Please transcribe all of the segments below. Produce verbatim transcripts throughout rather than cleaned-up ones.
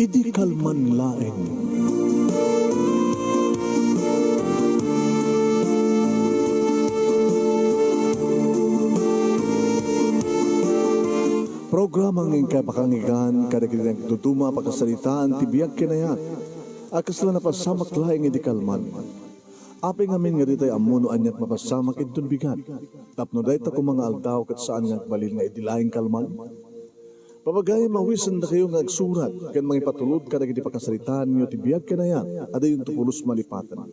Idi kalman laeng. Programa nga inkay pakangigan kadagiti nagduduma a pakasaritaan ti biag ken ayat a kasla napasamak laeng idi kalman. Apay ngamin nga ditay ammo no aniat mapasamak inton bigat, tapno dayta koma nga aldaw ket saan nga agbalin nga idi laeng kalman? Pabagayam, awisendakayo nga agsurat ken mangipatulod kadagiti pakasaritaanyo ti biag ken ayat a diyonto pulos malipaten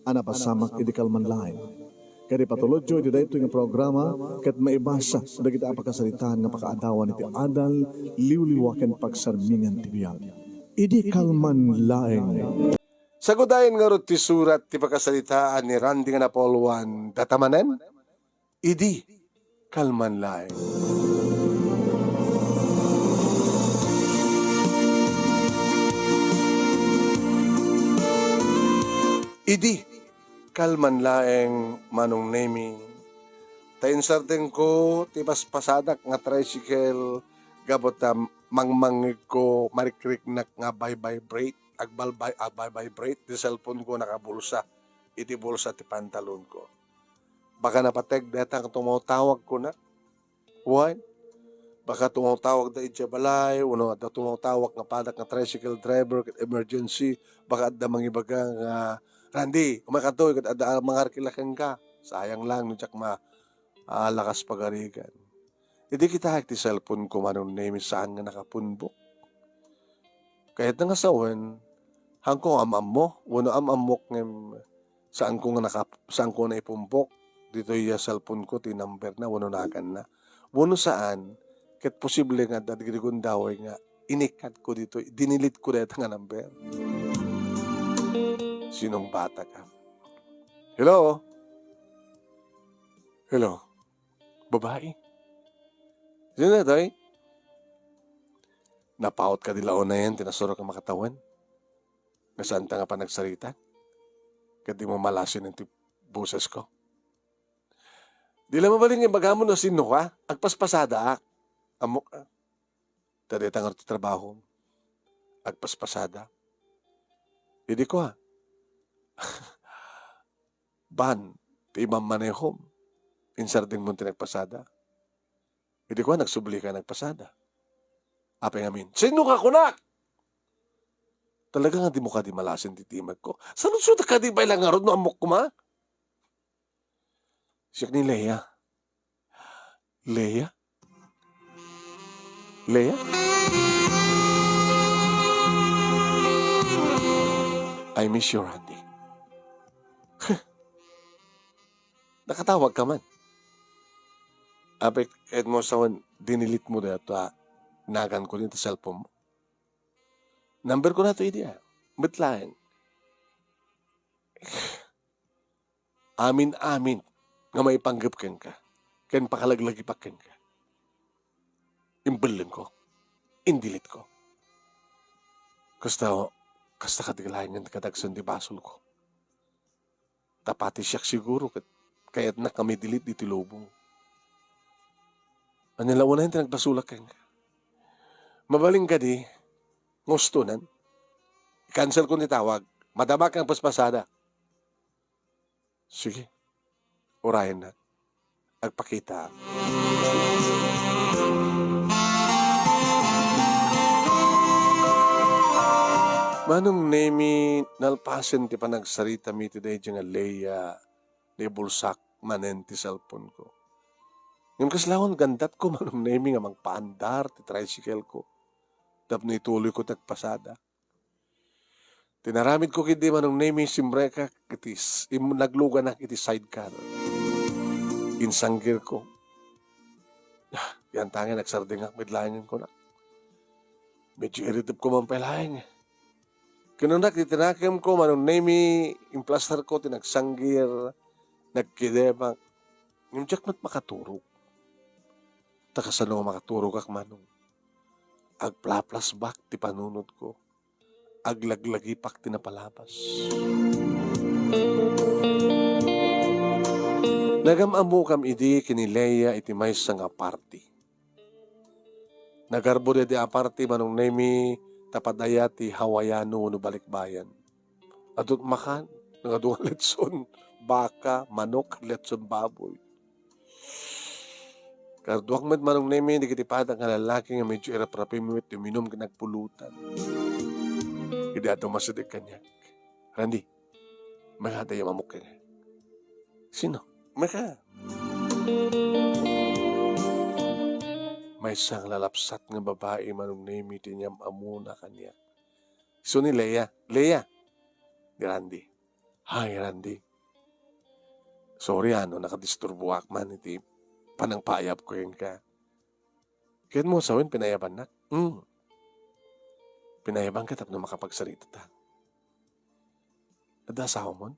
a napasamak idi kalman laeng. Ket ipatulodyo iti daytoy nga programa ket maibasa dagiti a pakasaritaan nga pakaadawan iti adal, liwliwa ken pagsarmingan ti biag. Idi kalman laeng. Sagudayen ngarud ti surat ti pakasaritaan ni Randy nga napulwan data manen? Idi kalman laeng. Idi kalman laeng, Manong Nemi, ta insardengko ti paspasadak nga tricycle gapu ta mangmangngegko, marikriknak nga vibrate, agbalbay-, agvibrate ti cellphone ko, nakabulsa iti bulsa ti pantalon ko. Baka napateg dayta nga tumawtawag kunak. Wen, baka tumawtawag da idiay balay, wenno adda tumawtawag nga padak nga tricycle driver ket emergency, baka adda mangibaga nga, "Randy, umayka ditoy ket adda mangarkila kenka." Sayang lang no diak ma-, a, lakas pagarigan. Idi kitaek ti cellphone ko, Manong Nemi, saan nga nakapunbok. Kayatna nga sawen, haanko nga am-ammo, wenno am-ammok ngem saanko nga nakap-, saanko nga naipumbok ditoy a cellphone ko ti number na wenno naganna. Wenno saan, ket posible nga adda dagiti gundaway nga inikkatko ditoy, dinelete ko dayta nga number. Sinong bata ka? Hello? Hello? Babai? Sino daytoy? Napaut kadi la unayen ti nasurok a makatawen? Nga saanta nga panagsarita? Ket dimo malasin ti bosesko? Di la mabalin nga ibagam no sinnoka? Agpaspasadaak. Ammok a. Ta dayta ngarud ti trabahom. Agpaspasada. Idi kua, van ti imammanehom. Insardengmo ti nagpasada. Idi kua, nagsubli ka nagpasada. Apay ngamin, "Sinnoka kunak?" Talaga nga dimo kadi malasin ti timekko. Saludsodka kadi pay la ngarud no ammok koma? Siak ni Lea. Lea? Lea? I miss you, Randy. Nakatawag ka man. Apay, ket mo sawen, dinelete mo dayta naganko dita cellphone mo. Number ko nato idi, a. Met laeng. Amin-amin nga maipanggep kenka, ken pakalaglagipak kenka. Imbellengko, indeleteko. Kasta, kasta kadi laengen ti kadagsen ti basolko. Ta pati siak siguro ket kayatnak nga ma-delete ditoy lubong. Ania la unayen ti nagbasolak kenka? Mabalin kadi, nga ustonen? I-cancel ko ni tawag. Madamak nga agpaspasada. Sige. Urayennak. Agpakitaak. Manong Nemi, nalpasen ti panagsaritami ti daydiay nga Lea, naibulsak manen ti cellphone ko. Ngem kasla awan gandatko, Manong Nemi, nga mangpaandar ti tricycle ko tapno ituloyko ti agpasada. Ti naramidko ketdi, Manong Nemi, simrekak iti s-, im-, nagluganak iti sidecar. Insanggirko. Ah, yan tangen, nagsardengak met laengen kunak. Medyo iritepko man pay laeng. Kinunak ti tinakemko, Manong Nemi, implasterko ti nagsanggir, nagkidemak. Ngem diak met makaturog. Ta kasano nga makaturogak, Manong? Agplaplasbak ti panunotko. Aglaglagipak ti napalabas. Nagam-ammokam idi ken ni Lea iti maysa nga party. Nagarbo daydi a party, Manong Nemi, Ta padaya ti Hawaiano wenno balikbayan. Adu ti makan, nagadu nga litson baka, manok, litson baboy. Kaduak met, Manong Nemi, dagiti padak nga lallaki nga medyo iraprapim met ti uminum ken agpulutan. Idi adu masideg kaniak, "Randy, maka dayta ammok ken." "Sino?" "Maka." Maysa nga lalapsat nga babai, Manong Nemi, ti inyam-ammona kaniak. Isu ni Lea. "Lea!" ni Randy. "Hi, Randy. Sorry, a, no nakadisturboak man iti panangpaayabko kenka." "Kayatmo sawen, pinayabannak?" "Hmm. Pinayabanka tapno makapagsaritata." "Adda asawamon?"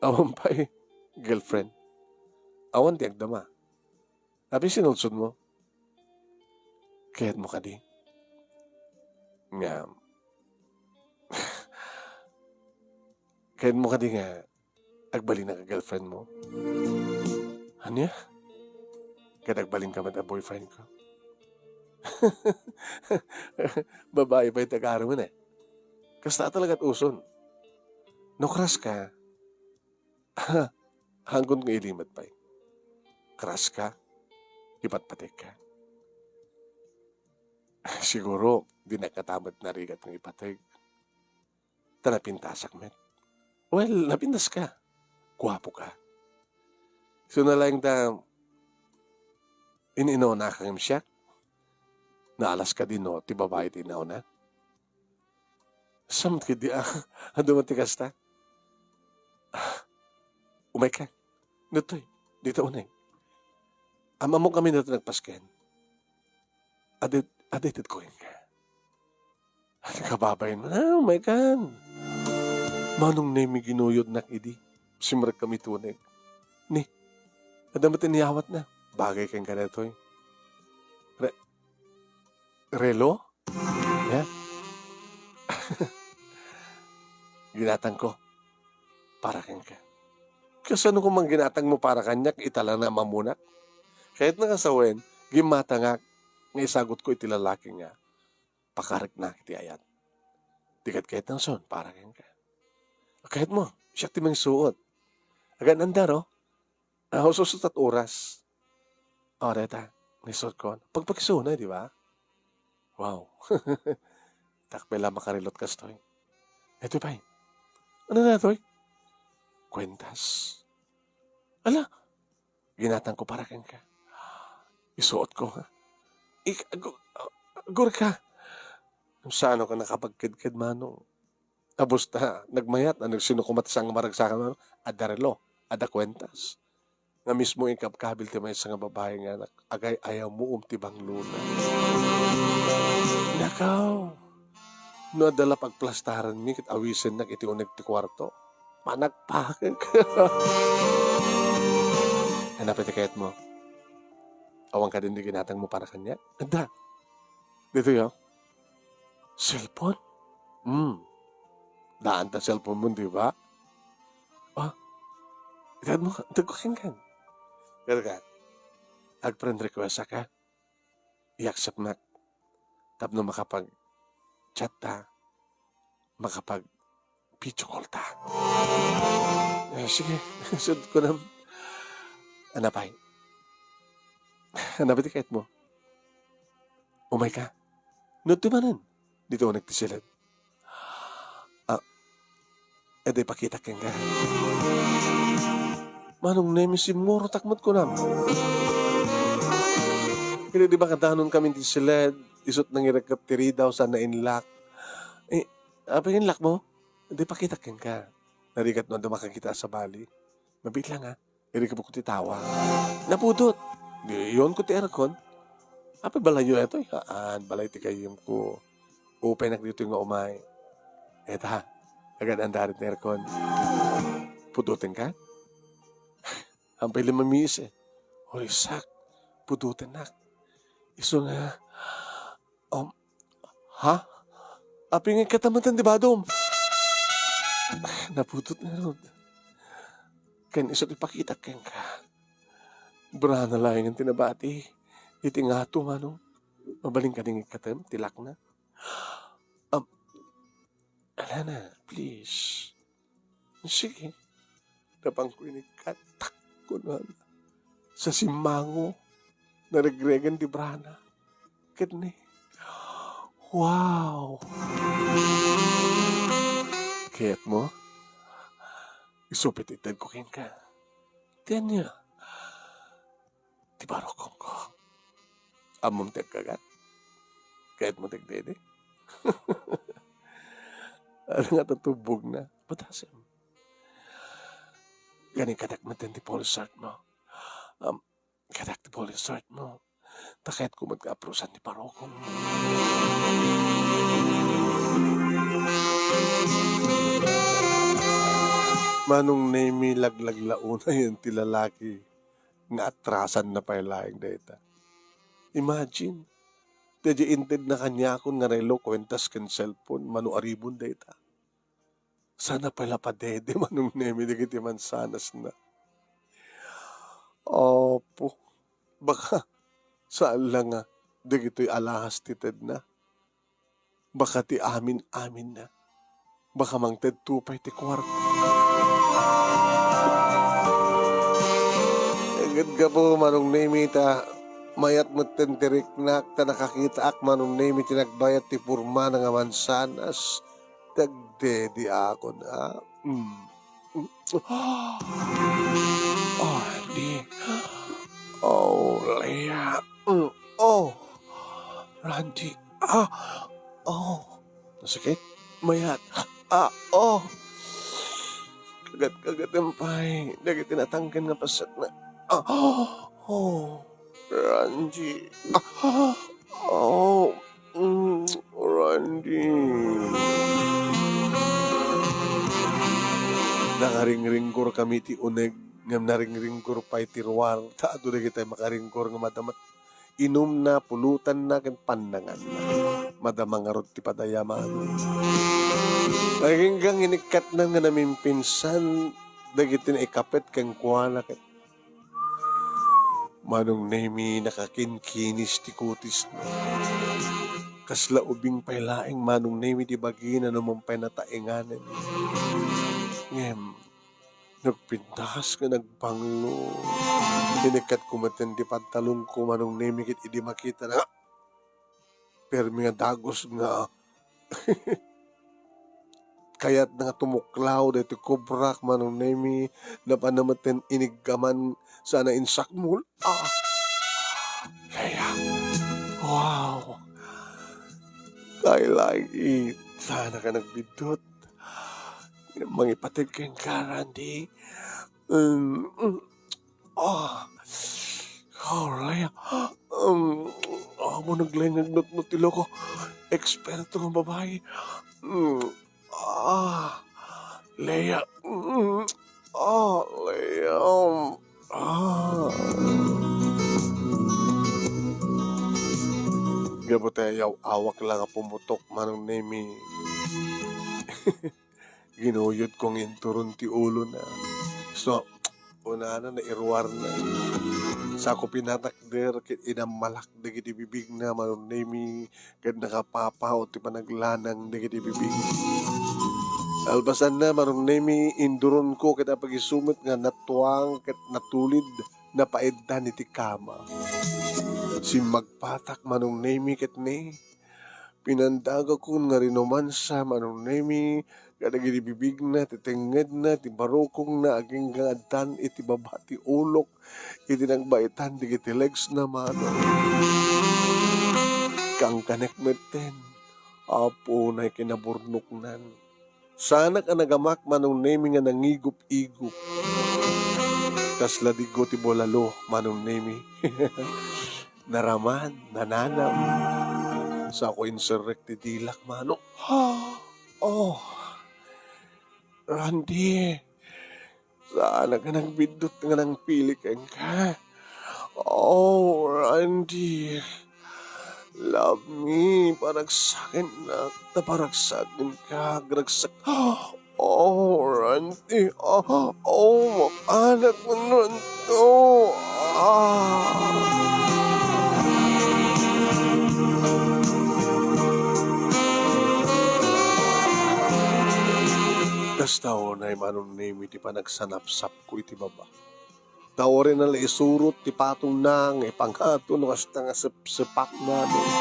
"Awan pay, girlfriend. Awan ti agdama." "Apay sinudsodmo?" "Kayatmo kadi nga, kayatmo kadi nga agbalinak a girlfriendmo?" "Ania? Ket agbalinka met a boyfriendko?" Babai pay ti agaramem, eh. Kasta talaga ti uson. No crush ka, hanggon nga ilimed pay. Crush ka, ipatpategka. Siguro, dinak ngata met narigat nga ipateg. Ta napintasak met. Well, napintaska. Guapo ka. Isu na laeng ta in-inauna ka ngem siak. Naalas kadi no ti babai ti inauna? Sam kadi a, adu met ti kasta. Ah, umayka. Ditoy, dita uneg. Am-ammok amin ditoy nagpasken. Adi, adi ti kuyenka. Adi kababain mo. Ah, umaykan. Manong Nemi, ginuyodnak idi. Simrek kami tuneg. Ni, adda met iniyawatna. Bagay kenka daytoy. Re-, relo? Ya? Ginatangko para kenka. Kasano ko man ginatangmo para kaniak, ita lang nga ammonak? Kayatna nga sawen, gimmatangak nga isagutko iti lalaki nga pakariknak iti ayat. Di ket kayatna nga sawen para kenka. Kayatmo, siak ti mangisuot. Agan-andar, oh. Ah, ususutat oras. O, dayta, naisutkon. Pagpakisuna, di ba? Wow. Dakpay la makarelot kastoy. Daytoy pay. Ano daytoy? Kuentas. Ala, ginatangko para kenka. Isuotko, ha? Ik-, agu-, agurka. Sano ka nakapagkedked, Manong? Abus ta, nagmayat, ano, sino koma ti saan nga maragsakan, ano? Adda relo, adda kuentas. Nga mismo inkabkabil ti maysa nga babai nga nag-, agay-ayam mo um ti banglona. Nakaw! No adda la pagplastaranmi ket awisennak iti uneg ti kuarto, managpakek. Ano pay ti kayatmo? Awan kadi ginatangmo para kaniak? Adda. Ditoy, oh. Cellphone? Hmm. Daan ta cellphone mo, di ba? Ah, itad mo, itad ko kenkan. Pero ka, ag-friend request ka, i-accept nak. Tapno makapag-chat ta, makapag-video call ta. Eh, sige, sud ko na. Anapay. Anapay ti kayat mo. Umay ka. No, ti manen. Dito unek ti siled. Ah, edi pakitak kenka. Manong Nemi, simmurotak met kunam. Ket di ba kadanon kami ti siled, isut nangirekkep ti ridaw, saan nainlak. Eh, apay inlak mo? Edi pakitak kenka. Narigat no adda makakita a sabali. Mabiit lang, ha? Irikibok ti tawag. Napudot. Di, iyon ko ti aircon. Apay balayyo itoy? Haan, balay ti gayyemko. Upaynak ditoy nga umay. Eta, agad-andarit ti aircon. Pudotenka? Hampay lima miis, eh. Urisak. Pudotennak. Isu nga, Um, ha? Apay nga ikkatamatan ti badom? Napudot ngarud. Ken isu ti pakitak kenka. Brana laengen ti nabati. Iti ngato, manong. Mabalin kadi nga ikkatem ti lakna? Um, Alana, please. Sige. Napanko inikkat, kunana. Sa simmango, naregregen ti brana. Ket ni, wow! Kayatmo? Isu pay ti itedko kenka. Ti ania? Ti barukongko. Ammom ti agkagat? Kayatmo ti agdede? Ano nga tutubbogna? Batasem. Gani, kadak metten ti pulsartmo. Um, kadak ti pulsartmo. Ta kayatko met nga aprusan ti barukongmo. Manong Nemi, laglaglaonayen ti lalaki nga atrasanna pay laeng dayta. Imagine, ti diay intedna kaniakon nga relo, kuentas ken cellphone, mano aribon dayta. Sana pay la padede, Manong Nemi, dagiti mansanasna. Apo, baka saan la nga dagitoy alahas ti tedna. Baka ti amin-aminna. Baka mangtedto pay ti kuarta. Ket gapu, Manong Nemi, ta mayat metten ti riknak, ta nakakitaak, Manong Nemi, ti nagbayat ti pormana nga mansanas. Dagdediakon, a? Mm. Mm. Oh, Randy. Oh, Leia. Mm. Oh, Randy. Ah. Oh. Nasakit? Mayat. Ah, oh. Kagat-kagatem pay dagiti natangken nga pasekna. Ah, oh. Randy. Ah, oh. Mm, Randy. Nakaringringgor kami ti uneg, ngem naringringgor pay ti ruar, ta adu dagitay makaringgor nga madama ti inumna, pulotanna, ken pannanganna. Madama ngarud ti padayaman. Agingga nga inikkatnan nga namimpinsan dagiti naikapet kenkuana ket Manong Nemi, nakakinkinis ti kutisna. Kasla ubing pay laeng, Manong Nemi, ti bagina no man pay nataenganen. Ngem, nagpintas nga nagbanglo. Inikkat ko metten ti pantalonko, Manong Nemi, ket idi makitana, permi nga dagus nga kayatna nga tumuklaw daytoy kobrak, Manong Nemi, napanna metten iniggaman sana insakmol. Ah! Leia! Wow! Kay lagi, sana ka nagbiddut. Mangipatig kenka, Randy. Mm, mm. Ah. Oh, Leia. Um, amo naglengneng nutnot ti iloko. Eksperto nga babayi. Mm. Ah. Leia. Mm. Ah, Leia. Ah. Gapu ta ayaw-awak la nga pumutok, Manong Nemi. Ginuyodko nga inturon ti ulona. So, unana nairuarna. Sako pinatakder ket inammalak dagiti bibigna, Manong Nemi, ket nakapapaut ti panaglanang dagiti bibig. Kalpasanna, Manong Nemi, induronko ket apagisumet nga natuang ket natulid, napaeddan iti kama. Simmagpatak, Manong Nemi, ket ni Pinandagakon nga rinumansa, Manong Nemi, kadagiti bibigna, ti tengngedna, ti barukongna, agingga nga addan iti baba ti ulok, iti nagbaitan dagiti legsna, Manong. Kangkanek metten, Apo, nay kinaburnoknan. Saanak a nagamak, Manong Nemi, nga nangigup-igup. Kasla diggo ti bulalo, Manong Nemi. Naraman, nananam. Sako inserrek ti dilak, Manong. Oh, Randy. Saanak a nagbiddut nga nangpili kenka. Oh, Randy. Love me, paragsakennak, ta paragsakenka, agragsak. Oh, Randy. Oh, oh, makanak man, Randy. Oh, ah. Kasta unay, Manong Nemi, ti panagsanapsapko iti baba. Ta uray na la isurot ti patongna nga ipangato no kasta nga sepsepak, Manong.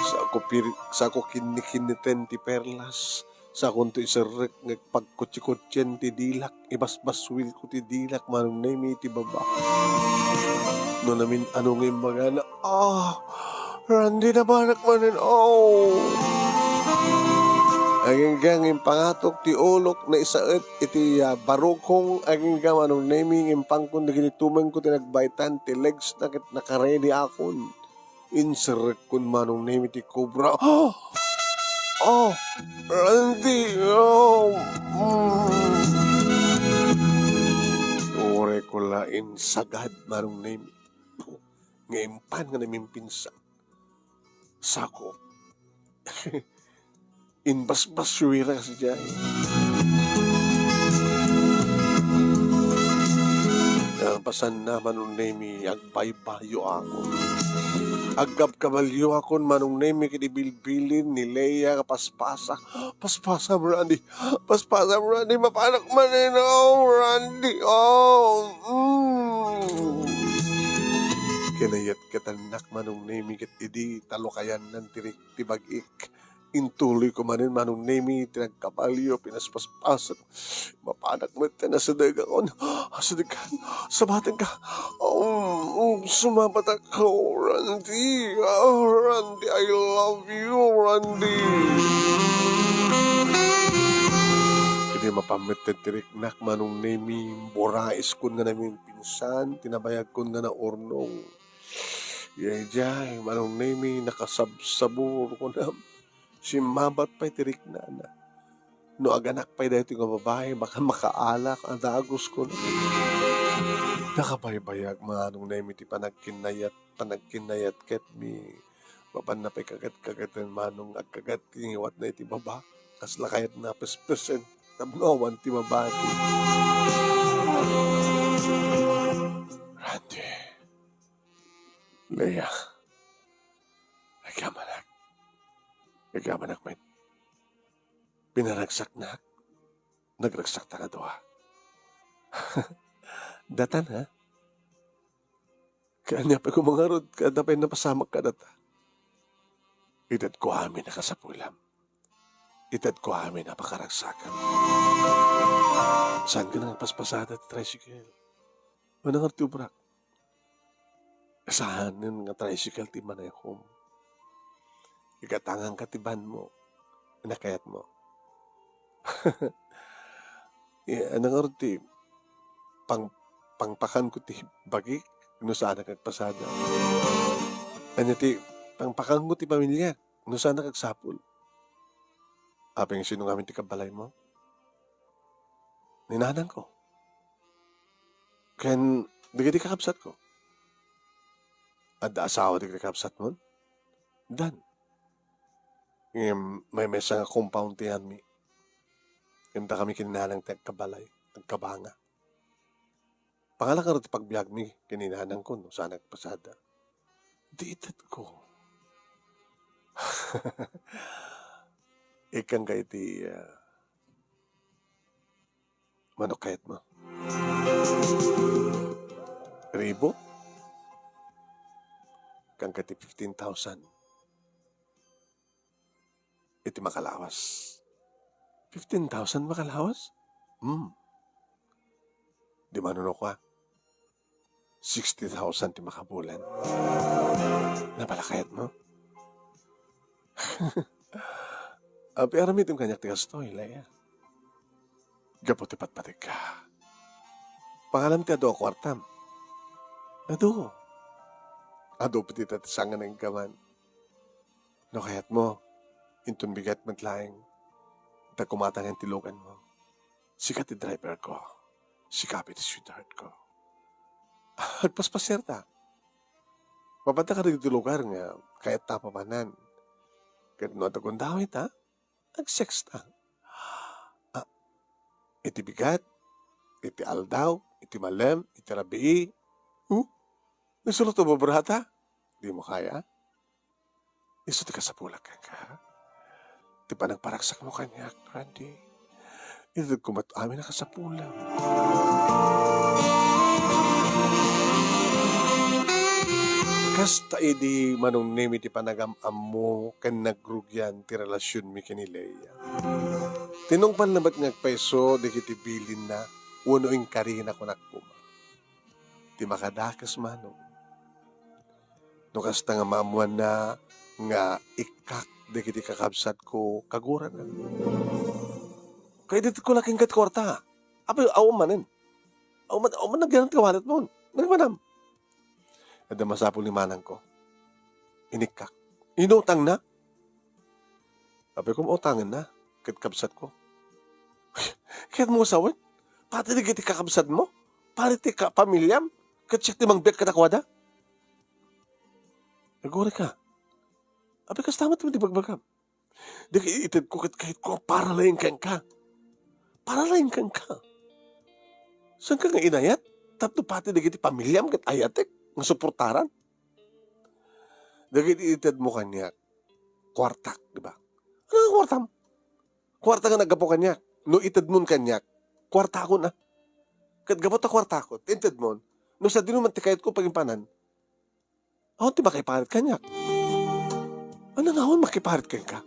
Sako pir-, sako kinnikinniten ti perlas. Sakonto iserrek nga pagkutsikutsien ti dilak, ibasbaswilko ti dilak, Manong Nemi, iti baba. No namin-ano nga imbagana, "Ah, Randy, napanak manen, oh!" Agingga nga impangatok ti ulok, naisaet iti, ah, barukong, agingga, Manong Nemi, nga impangkon dagiti tumengko ti nagbaitan, ti legs na ket nakaredi akon. Inserrekkon, Manong Nemi, ti kobra. Ah! Oh, Randy! Oh! Mm. Urayko la insagad, Manong Nemi. Nga impan nga namimpinsan. Sako. Imbasbaswira kasi jay. Napasanna, Manong Nemi, agbaybayo ako. Agkabkabalio akon, Manong Nemi, ket ibilbilin ni Lea nga paspasa. "Paspasam, Randy. Paspasam, Randy. Mapanak manen, oh, Randy. Oh, mm." Kinayat ket annak, Manong Nemi, ket idi talukayannan ti rik-, ti bagik. Intuloyko manen, Manong Nemi, ti nagkabalio, pinaspaspasek. Mapanak met ta nasedegakon. Asedegan, sabatenka. Um, um, sumabatak, oh, Randy. Oh, Randy, I love you, Randy. Idi mapan met ti riknak, Manong Nemi, buraiskon nga namimpinsan, tinabayagkon nga naurnong. Jay, jay, Manong Nemi, nakasabsabor ko na. Simmabat pay ti riknana. No aganak pay daytoy nga babai, baka makaalak a dagus ko. Nakabaybayag, Manong Nemi, ti panagkinnayat, panagkinnayat ket mi, mapanna pay kagat-kagaten, Manong, agkagat ti ngiwatna iti baba. Kasla kayatna pespesen tapno awan ti mabati. Randy. Lea. Agyamanak. Agyamanak met. Pinaragsaknak. Nagragsakta nga dua. Datan, ha? Kaya ania pay ko mangarud, kada pay napasamak kadata. Itedko amin a kasapulam. Itedko amin a pakaragsakam. Saan ka nagpaspasada ti tricycle? Ano nga ti ubrak? Saanen nga tricycle ti manehom. Igatangan ka ti van mo. Nakayat mo. Eh, ano nga ti pang-, pangpakan ko ti bagik no saan ka agpasada? Ano ti pangpakan ko ti pamilya no saan ka agsapul? Apay, sino ngamin ti kabalay mo? Ni nanang ko. Ken dagiti kakabsat ko. Adda asawa dagiti kakabsat mo? Dan. Ngem maymaysa nga compound ti yanmi. Ken dakami ken ni nanang ti agkabalay, agkabanga. Pangalakar ti pagbiagmi ken ni nanang ko no saan agpasada. Di itedko. Ikkan ka iti, ah, Mano kayat mo? Ribu? Kangka ti fifteen thousand. Iti makalawas. Fifteen thousand makalawas? Hmm. Di manuno ko, ah. Sixty thousand ti makabulan. Napalakayat mo? Api aramidem kaniak ti kastoy, Lea. Gapu ti patpategka. Pangalam ti adu a kuartam. Adu. Adu pay ti tatisang nga nainggaman. No kayat mo, inton bigat met laeng, ta kumatangan ti lugan mo. Sika ti driver ko. Sika pay ti sweetheart ko. Agpaspasiar ta. Mapanta kadagiti lugar nga kayat ta papanan. Ket no adda gundaway ta, agsex ta. Ah, iti bigat, iti aldaw, iti malem, iti rabii. Huh? Nagsulat o babrata? Di mo kaya? Isu ti kasapulak kenka. Ti panagparagsak mo kaniak, Randy. Itedko met amin a kasapulam. Kasta idi Manong Nemi ti panagam-ammo ken nagrugian ti relasionmi ken ni Lea. Tinungpal lamet nga agpayso dagiti bilinna wenno inkarina, kunak koma. Ti makadakes, Manong. No kasta nga maammoanna nga ikkak dagiti kakabsatko, kagurana. Kay itedko la kenka ti kuarta. Apay, awan manen. Awan man, awan man nagyanan ti walletmo. Nagmanam. Adda masapul ni manangko. Inikkak. Inutangna. Apay, koma utangenna ket kabsatko. Kayatmo nga sawen? Pati dagiti kakabsatmo? Pati ti ka-, pamiliam? Ket siak ti mangbiag kadakuada? Nagurika. Apay, kasta met ti bagbagam. Dagiti itedko ket kayatko nga para laeng kenka. Para laeng kenka. Saanka nga inayat? Tapno pati dagiti pamiliam ket ayatek nga suportaran. Dagiti itedmo kaniak, kuartak, di ba? Ano nga kuartam? Kuarta nga naggapu kaniak. No itedmon kaniak, kuartakon a. Ket gapu ta kuartakon, intedmon, no sadino man ti kayatko pagimpanan, awan ti makiparit kaniak. Ano nga awan makiparit kenka?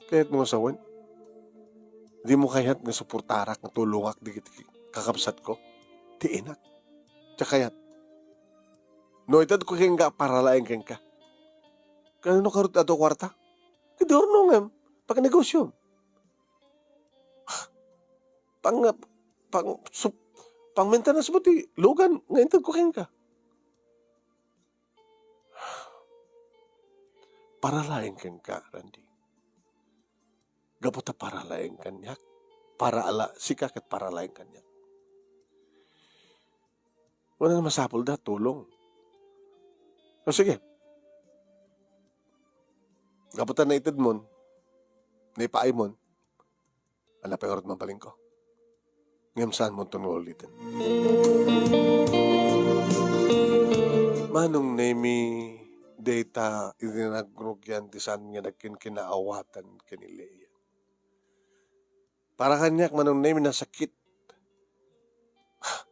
Kayatmo nga sawen? Dimo kayat nga suportarak nga tulongak dagiti kakabsatko? Ti inak. Diak kayat. No itedko kenka, para laeng kenka. Kanano karud adu a kuarta? Ket di horno ngem, pagnegosiom. Pang-, pang-, sup-, pang-maintenance mo ti lugan nga intedko kenka. Para laeng kenka, Randy. Gapu ta para laeng kaniak. Para ala, sika ket para laeng kaniak. Wen, masapulda, tulong. O, sige. Gapu ta naitedmon, naipaaymon, ania pay ngarud mabalinko? Ngem saanmonton nga uliten. Manong Nemi, dayta iti nagrugian ti saan nga nagkinkinaawatan ken ni Lea. Para kaniak, Manong Nemi, nasakit.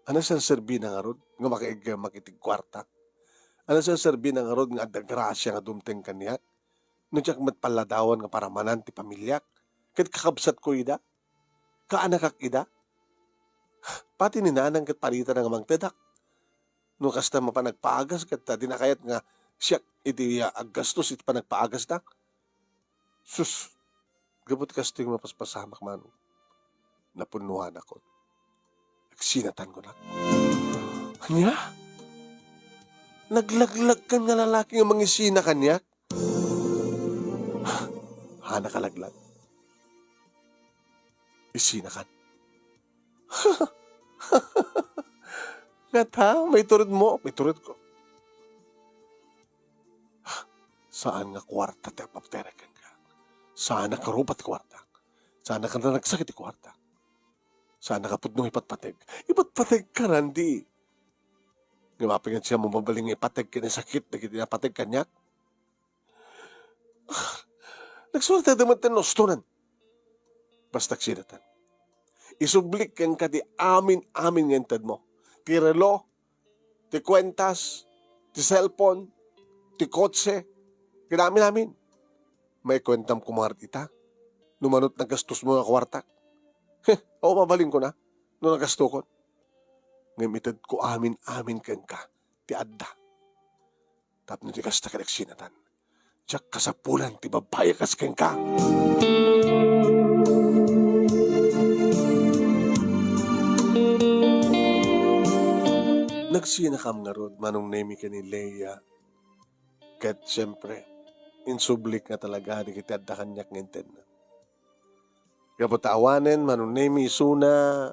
Ania serserbina ngarud nga makaiggamak iti kuartak? Ania serserbina ngarud nga adda grasia nga dumteng kaniak? No diak met palladawan nga paramanan ti pamiliak, ket kakabsatko ida, kaanakak ida. Pati ni nanang ket paritana nga mangtedak. No kasta, mapan agpaagas ket ta dina kayat nga siak iti, ah, aggastos iti panagpaagasda. Sus, gapu ti kastoy nga mapaspasamak, Manong. Napunnoanakon. Nagsinatanko na. Ania? Naglaglag kan nga lalaki nga mangisina kaniak? Haan a kalaglag. Isinakan. Ngata, maituredmo, maituredko. Saan nga kuarta ti agpapatay kenka. Saan a karuba ti kuarta. Saan a kananagsak ti kuarta. Saan a kapudno ipatpateg. Ipatpategka, Randy. Ngem apay nga siak mabalin nga ipateg ken isakit dagiti napateg kaniak? Nagsurat tayo met ti ustonan. Basta agsinatan. Isublik kenka ti amin-amin nga intedmo. Ti relo, ti kuentas, ti cellphone, ti kotse, ken amin-amin. Maikuentam koma ngarud ita no mano ti nagastosmo nga kuartak. Heh, awan mabalinko na no nagastokon. Ngem itedko amin-amin kenka ti adda. Tapno di kasta ket agsinatan, diak kasapulan ti babbai a kas kenka. Nagsinakam ngarud, Manong Nemi, ken ni Lea. Ket, siempre, insublik nga talaga dagiti adda kaniak nga intedna. Gapu ta awanen, Manong Nemi, isuna,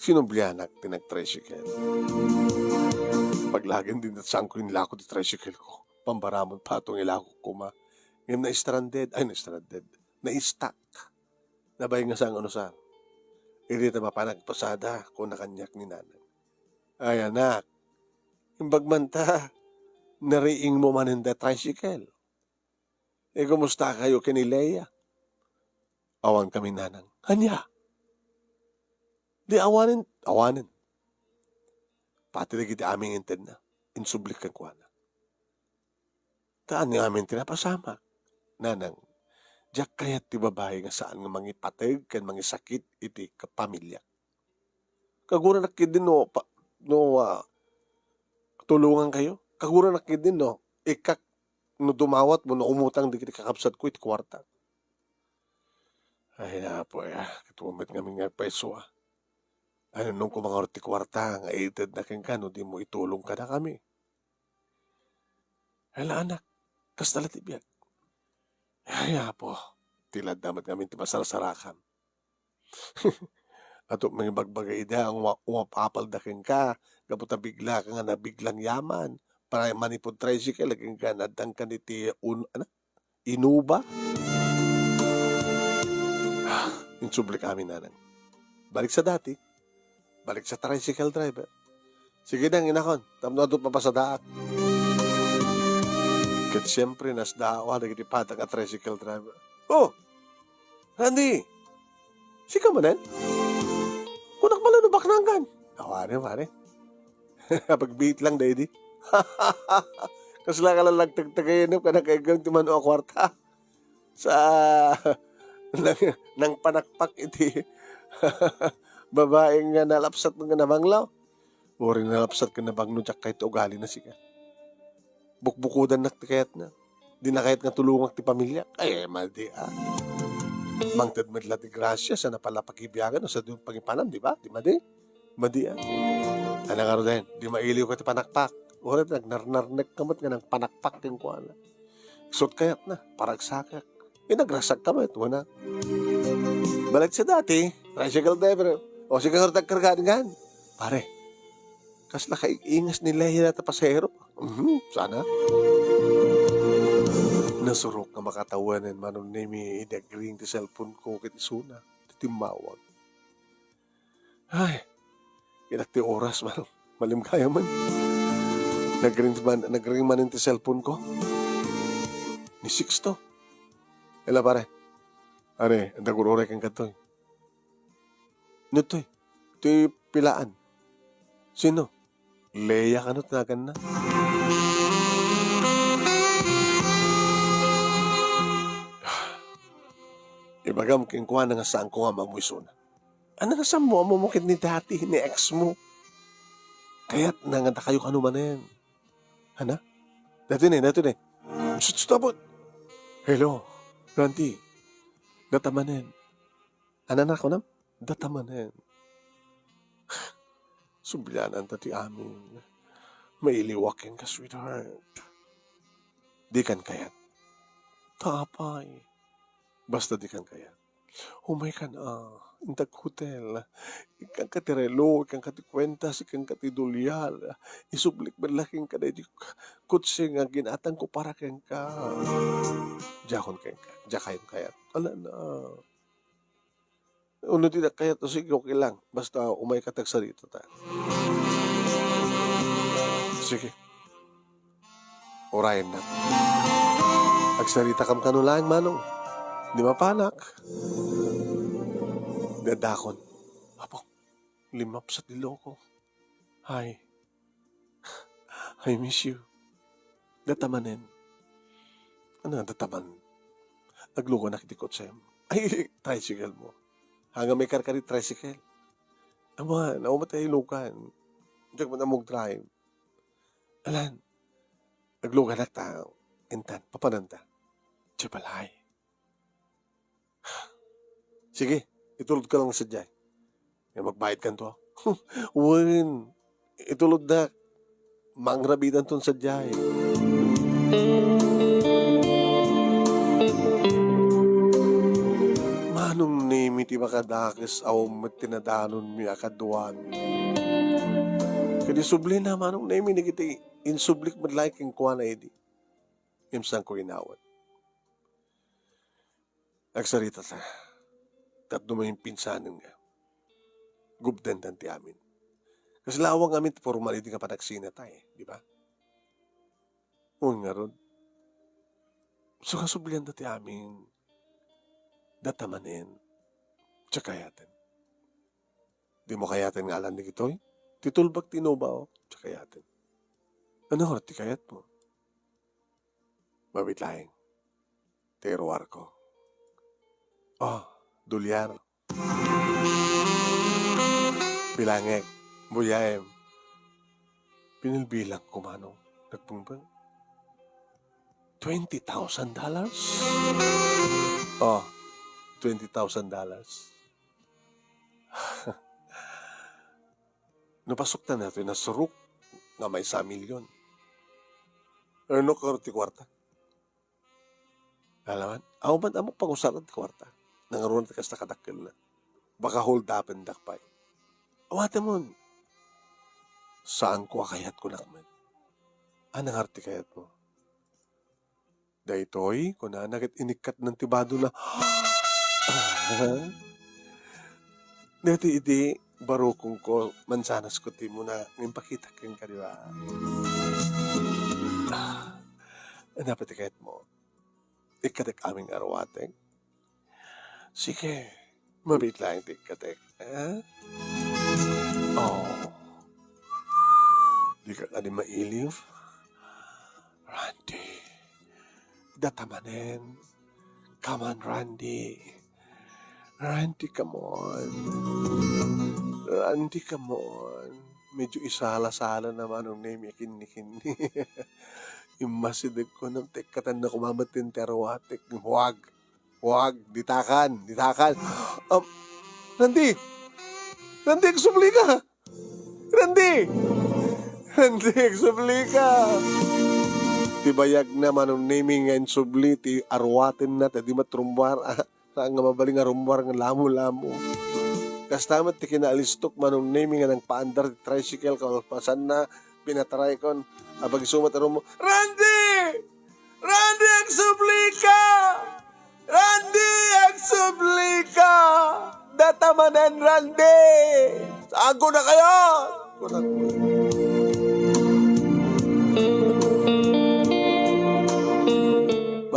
sinublianak ti nagtricycle. Paglagen din, saan ko inlako ti tricycle ko. Pambaramon patong ilako koma. Ngem na-stranded, ay, na-stranded. Na-stuck. Nabay nga saan nga unusar. Idi ta mapan agpasada, kuna kaniak ni nanang, "Ay, anak, imbag man ta, nariingmo manen da tricycle. Eh, kumusta kayo ken ni Lea?" Awankami, nanang. Ania? Di awanen, awanen. Pati dagiti amin nga intedna, insublik kenkuana. Ta ania amin ti napasamak, nanang, diak kayat ti babai nga saan nga mangipateg ken mangisakit iti kapamiliak. Kaguranak ketdin no pa-, no, ah, tulongankayo. Kaguranak ketdin no ikkak no dumawat wenno umutang dagiti kakabsatko iti kuarta. Ay, Apo, ah, ket met ngamin nga agpayso, ah. Ay, nunong ko mangarud ti kuarta nga itedna kenka no dimo itulong kadakami. Ay, la, anak, kasta la ti biag. Ay, Apo, ti ladda met ngamin ti masarsarakam. Ato mangibagbaga ida nga uma-, umapapalda kenka, gapu ta bigla ka nga nabiglang yaman. Para manipud tricycle, kenka naddankan iti un-, ano? Inuba? Ah, insublik amin, nanang. Balik sa dati. Balik sa tricycle driver. Sige dang, inakon, tapno adu papasadaak. Ket siempre, nasdaaw dagiti padak a tricycle driver. "Oh, Randy, sika manen? Kunak man la no baknangkan?" Awane, pare. Pagbiit lang, daydi. Kasla ka lang nagtagtagayan, no? Kana kay ti mano a kuarta. Sa nang, nangpanakpak iti babaeng nga nalapsat nga nabanglo. Uray nalapsat ken nabanglo, diak kayat ti ugalina, sika. Bukbukodannak ti kayatna. Dina kayat nga tulongak ti pamiliak. Ay, madi, ah. Mangted met la ti grasia, sa napala pakibiagan, no, sa dun pangipanan, di ba? Di madi? Madi, ah. Ana ngaruden, di mailiw ka ti panakpak. Uray nagnarnarnek ka met nga nangpanakpak kenkuana. Isut kayatna, paragsakak. Inagrasag ka met, wana. Balik sa dati, tricycle driver. O, sige, ngarud agkargaan ngan. Pare, kasla kaig-ingas ni Leia ta pasahero. Mhm, sana. Nasurok nga makatawanen, Manong Nemi, idi agring ti cellphone ko ket isuna ti timmawag. Ay, inak ti oras, Manong. Malimgayamen. Nagring man, nagring manen ti cellphone ko. Ni Sixto. Hello, pare. Pare, adda gur-uray kenka toy. Nitoy, ti pilaan. Sino? Leia kano ti naganna? Ibagam kenkuana nga saanko nga ammo isuna. Ania nga saanmo ammo ket ni dati, ni ex mo? Kayatna nga dakayo kano manen. Ana? Datoy ne, datoy ne. Sus, sus, abot. Hello, Randy. Data manen. Ania nga kunam? Data manen. Subliananta ti amin. Mailiwak kenka, sweetheart. Dikan kayat. Ta apay. Basta dikan kayat. Umaykan a, intak hotel. Ikkanka ti relo, ikkanka ti kuentas, ikkanka ti dolyar. Isublik met la kenka daydi kotse nga ginatangko para kenka. Diakon kenka, diakayon kayat. Ala na. Uno ti diak kayat, o sige, okay lang. Basta umayka ta agsaritata. Sige. Urayennak. Agsaritakam kano laeng, Manong. Di mapanak. Di addakon. Apo, limapsat ti loko. Hi. I miss you. Data manen. Ania nga data manen? Agluganak iti kotsem. Ay, tricycle mo. Ania nga maikarkari tricycle. Awan, awan met ti ilugan. Diak met ammo agdrive. Alan, agluganak ta, intan, papananta. Diay balay. Sige, itulodka lang sadiay. Nga magbayadkanto. Wen, itulodnak. Mangrabidanton sadiay. Manong Nemi ti makadakes a ummet ti nadanonmi a kaduami. Ket isublina, Manong Nemi, dagiti insublik met laeng kenkuana idi. Ngem saanko inawat. Agsaritata. Tapno maimpinsanen nga gubdendan ti amin. Kasla awan ngamin ti pormal idi nga panagsinata, eh, di ba? Wen ngarud, so kasublianda ti amin. Data manen, diak kayaten. Dimo kayaten nga alan dagitoy? Ti tulbag ti inuba, o, diak kayaten. Ania ngarud ti kayatmo? Mabiit laeng ti iruarko. O, dolyar. Bilangek, buyaem. Binilbilang ko, manong, nagbengbeng. Twenty thousand dollars? O, twenty thousand dollars. No pasuktan daytoy, nasurok nga maysa a milyon. Ania ngarud ti kuarta? Alaman, awan met ammok pagusarda ti kuarta. Nangruna ti kasta kadakkelna. Baka hold-upendak pay. Awatemon. Saanko a kayat, kunak met. Ania ngarud ti kayatmo? Daytoy, kunana ket inikkatnan ti badona. Daytoy idi barukongko, mansanas ko ti muna nga impakitak kenka, di ba? Ania pay ti kayatmo? Ikkatek amin nga aruatek? Sige, mabiit laeng ti ikkatek, ha? O. Dika kadi mailiw? Randy, data manen. Come on, Randy. Randy, come on. Randy, come on. Medyo isala-sala na, Manong Nemi, kinni-kinni. Immasidegko, no, tekkatan na kumametten ti aruatek. Huwag. Huwag. Ditakan. Ditakan. Um, Randy! Randy, agsublika! Randy! Randy, agsublika! Ti bayag na, Manong Nemi, nga insubli ti aruatenna, ta di met rummuar, ah, saan nga mabalin nga rummuar nga lamo-lamo. Kasta met ti kinaalistok, Manong Nemi, nga nangpaandar ti tricycle, kalpasanna, pinataraykon, abag isu met rummuar, Randy! Randy, agsublika! Randy, agsublika! Data manen, Randy! Saanko na kayo!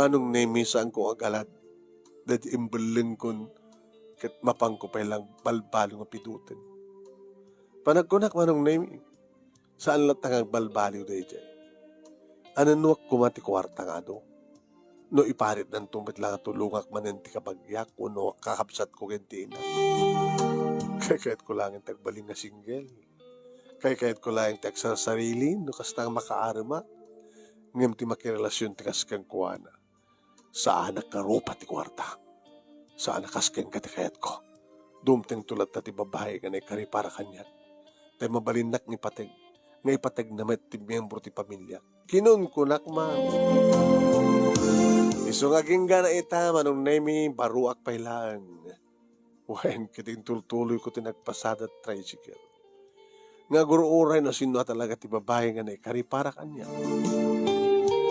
Manong Nemi, saanko agalad. Daydi imbellenkon ket mapanko pay lang balbaliw nga piduten. Panagkunak, Manong Nemi, saan latta nga agbalbaliw daydiay. Anennuak koma ti kuarta nga adu. No iparitnanto met la nga tulongak manen ti kabagiak wenno kakabsatko ken ti inak. Kaykayatko laeng ti agbalin nga single. Kaykayatko laeng ti agsarsarili no kasta nga makaaremak. Ngem ti makirelasion ti kas kenkuana. Saanak nga rupa ti kuarta. Saan a kas kenka ti kayatko. Dumtengto latta ti babai nga naikari para kaniak. Tay mabalinnak nga ipateg, nga ipateg na met ti miyembro ti pamiliak. Kinunkunak man. Isu nga agingga ita, Manong Nemi, baruak pay laeng. Wen, ket intultuloyko ti nagpasada tricycle. Nga agur-uray no sinno a talaga ti babai nga naikari para kaniak.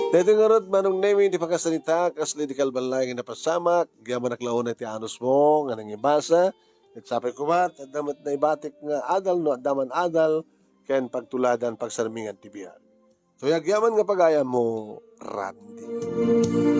Daytoy ngarud, Manong Nemi, ti pakastan ita, kas di kalban laeng nga napasamak, agyamannak la unay ti anusmo nga nangibasa, ket sapay koma, ta adda met naibatik nga adal no adda man adal, ken pagtuladan, pagsarmingan ti biag. Toy agyaman nga pagayammo, Randy.